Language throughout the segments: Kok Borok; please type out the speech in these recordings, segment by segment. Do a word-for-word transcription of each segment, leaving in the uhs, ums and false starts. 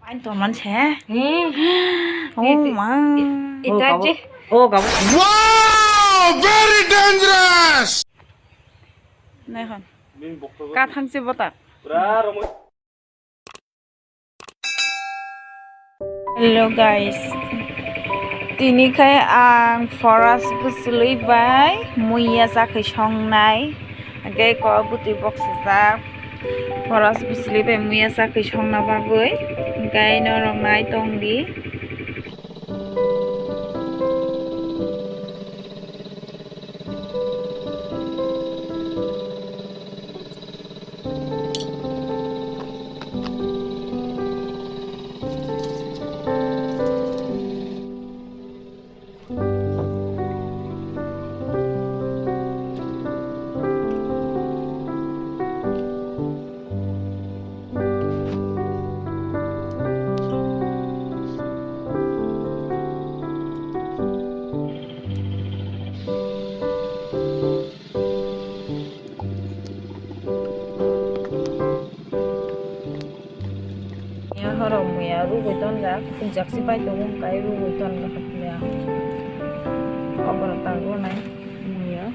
Ang tongman se. Hmm. Oh, ma. Ita Oh, je. Kabuk. Oh, kabuk. Wow, very dangerous. Nai hon. Min bokto. Kathang se bota. Pura romoi. Hello guys, tini khai ang Forest Bwswlwi bai muiya chakhwi songnai, hwnkhe kok bwtwi boksajak. Forest Bwswlwi bai muiya chakhwi songna bagwi, hwnkhe norok nai tongdi. Ya, horok muya rugwi tonjak, khukjak se pai tongo, kai rugwi tonjak muya. Oborok tango nai muya.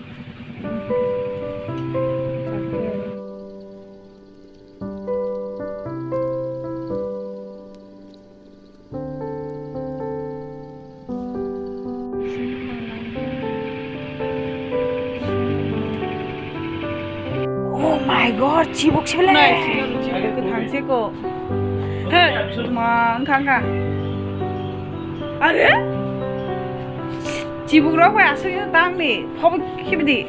Oh my God, chibuk sibele. Nai, chibuk kwthang se ko. He, ma, wngkha, wngkha. Are? Chibuk rok bai aswk tang ni, phobo khibidi.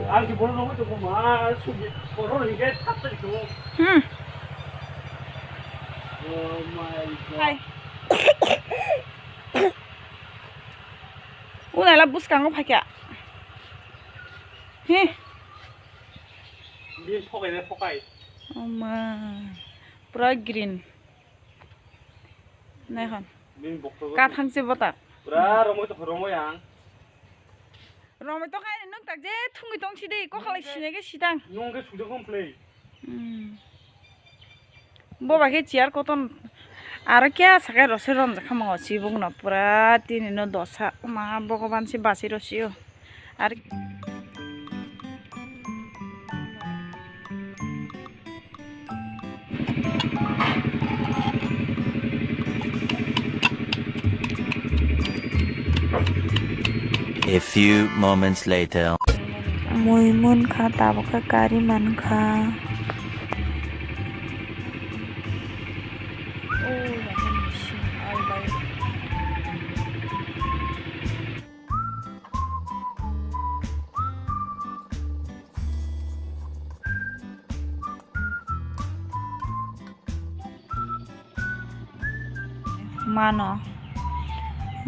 Ang ki bono nangwi tongo ma, sugi, bono hingke thap thap tongo. Hmm. Oh my God. Hai. Unala bwskango phaikha. He. Bini phokai na phokai. Oma. Pura green. Nai hon. Bini bokto. Kathang se bota. Pura romoi to romoi ang. Romoi to kai nung tak je thungwi tong sidi kokhalai sinai ke sitang. Nung ke sujak hom play. Hmm. Bo ba khe chair koton aro kya sakai rose rom jakha mango chibuk no pura tini no dosa ma Bhogoban se basi rosio ar A few moments later. Mui munkha, tabuk khe kari mankha. Mano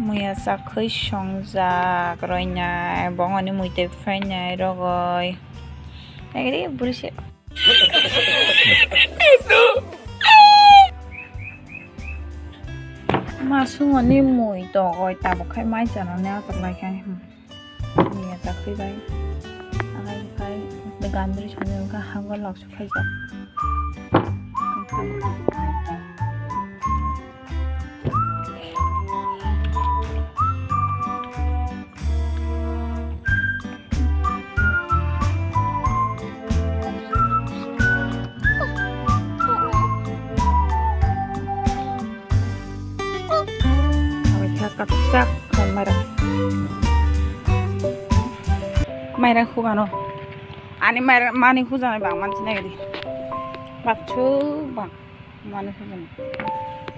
muya chakhwi songjak roinai bongoni mui tei phainai rogoi. Nagri bwrwi se. Ma sungoni mui togoi tabuk khai mai chanani achuk lai khai. Ni ya chakri bai. Agai khai de gandri sani ka hangor lak su khai ja. Mairang hugano. Ani mairang mani hujanai bang mansi nai di. Bakchu bang mani hujanai.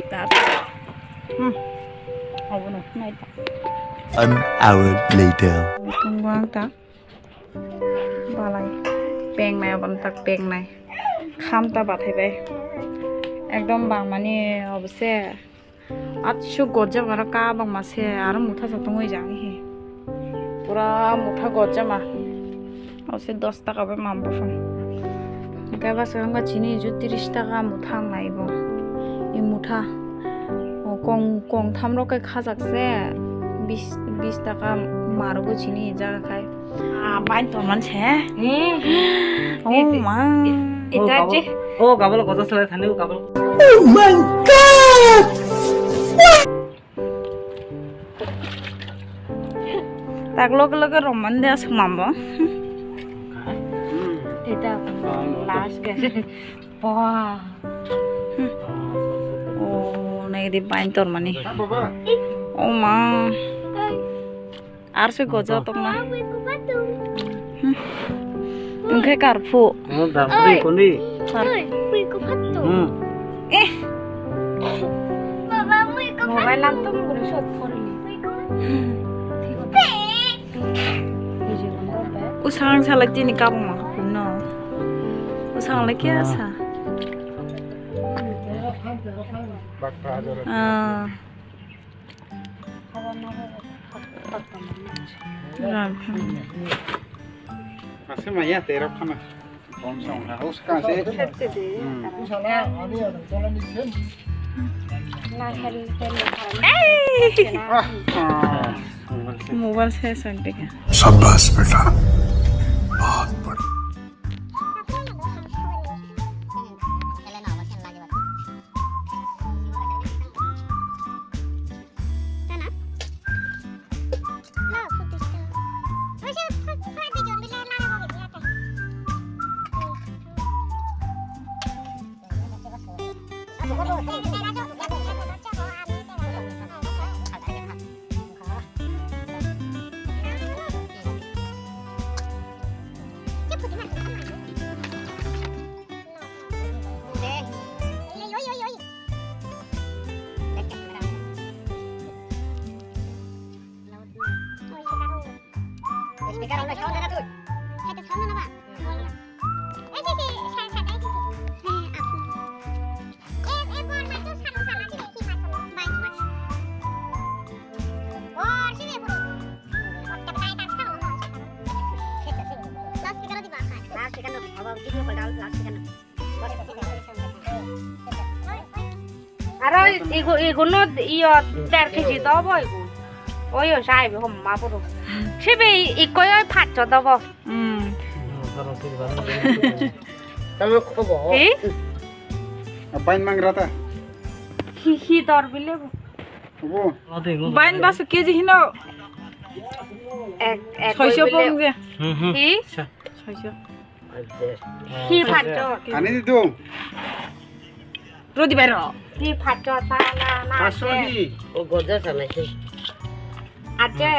Tar. Hmm. Abono nai ta. An hour later. Tungwang ta. Balai pengnai, obono tak pengnai. Khamta bathai bai. Ekdom bangmani obo se. Atsu gojak aro kabangma se aro mutha sa tongwi jang hi. Pura mutha gojama. Obo se dos taka bai ma bosong. Hingke bwskango chini ju tris taka mwthang nai bo. I mutha, o kong, kong tham rok khe khajak se bis, bis taka ma rwgo chini jaga khai. Ah, bai tongman se. Hmm. Oh, ma. Ita je. Oh, kabalo kotor salai thani, oh, kabalo. Oh my God! Tak loge loge romani de aswk mambo. Tei ta last guys. Wah. Oh, nai di bain tor mani. Oh ma. Ar se goja tokna. Wngkhe karphu. Oi. Kuni. Oi, wngkhe karphu. Hmm. Eh. Baba, wngkhe karphu. Mobile lang tong bro shot phone ni. Usang salak chini kabung ma no. Usang lagi asa. Ah. Ram. Masih maya terok kana. Bom song ha, hos ka se. Hmm. Ah, ah. Mobile se sante ka. शाबाश बेटा, बहुत बढ़िया। Aro igu, iguno iyo der kg do bo igu. Oyo sai bi hom ma boro. Sibe ikoi oi phat cho do bo. Hmm. Kamu khobo. Hi? Apain mangrata? Hi, hi dor bile bo. Bo. Bain basu kg hino. Ek, ek soiso bile. Pom je. Hmm, hmm. Hi? Sa. Soiso. Hi phat cho. Ani di dong. Rodi bai ro. Hi phat cho ta na na. Paso di. O goja sa na hi. Aje.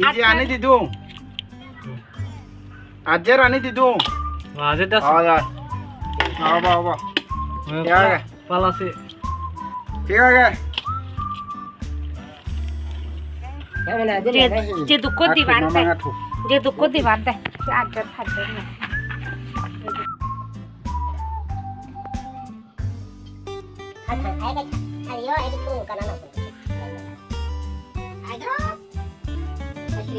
Iji ani di dong. Ajer ani di dong. Ajer das. Oh ya. Aba aba. Ya. Palasi. Thik age. Je, je dukko dibar de. Je dukko dibar de. Se ajer phat de.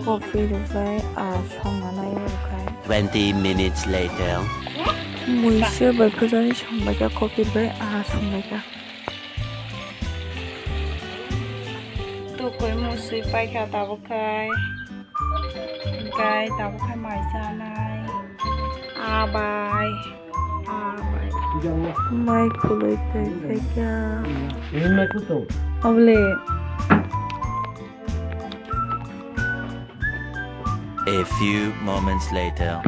Coffee rwbai, ah, songna nai rwkha. Twenty minutes later. Muisa bai phajani songbaikha, coffee bai, ah, songbaikha. Tukui musui paikha tabuk khai. Khai tabuk khai mai chanai. Abai. Abai. Mai khului twi phaikha. Ini mai kutung. Obole. A few moments later.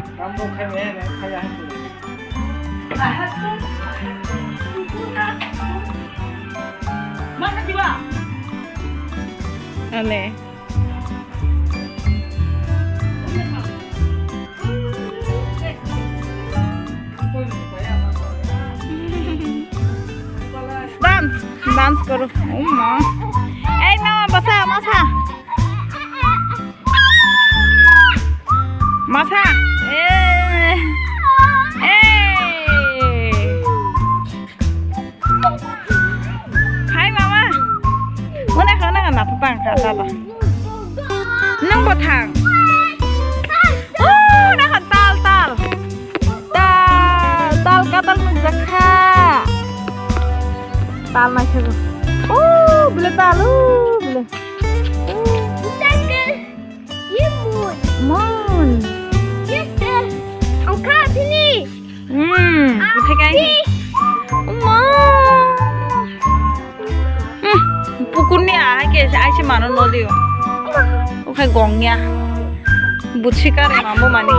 Ale. Dance, dance koro. Umma. Ei, mama, basa, masa. Masa. Eh. Eh. Hai, mama. Muna kha, muna kha, na tang kha, tala. Nang bo thang. Oh, na kha, tal, tal. Tal, tal, ka tal nang jakha. Tal na kha. Oh, bile tal, oh, bile. Mon. Yes, sir. Ang ka, sini. Hmm, bukai kai. Omo. Ai ke ai se mano no dio. Okhai gongya. Butsi kare mambo mani.